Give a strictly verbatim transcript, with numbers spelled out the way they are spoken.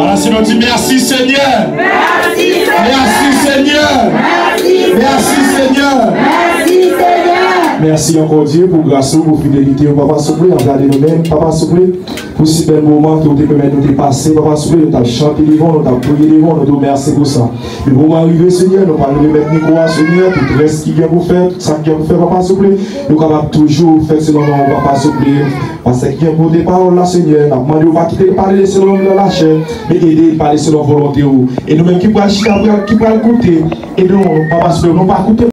Ala si nou di mèsi, Senyè. Mèsi, Senyè. Mèsi, Senyè. Mèsi ankò, Dye, pou gras ou, pou fidelite ou, papa, souple, ann gade nou menm, papa, souple, pou si bèl moman ke ou te pèmèt nou te pase, papa, souple, nou t ap chante devan w, nou t ap priye devan w, nou di w mèsi pou sa. Men moman rive, Senyè, nou pral remèt mikwo a, Senyè, tout rès ki gen pou fè, tout sa ki gen pou fè, papa, souple, nou kapab toujou fè selon non w, papa, souple. Pastè ki gen pou pote pawòl la, Senyè, n ap mande w pa kite l pale selon lachè, men ede l pale selon volonte w. E nou menm ki pral chita, pral, ki pral koute, ede nou, papa, souple, nou pa koute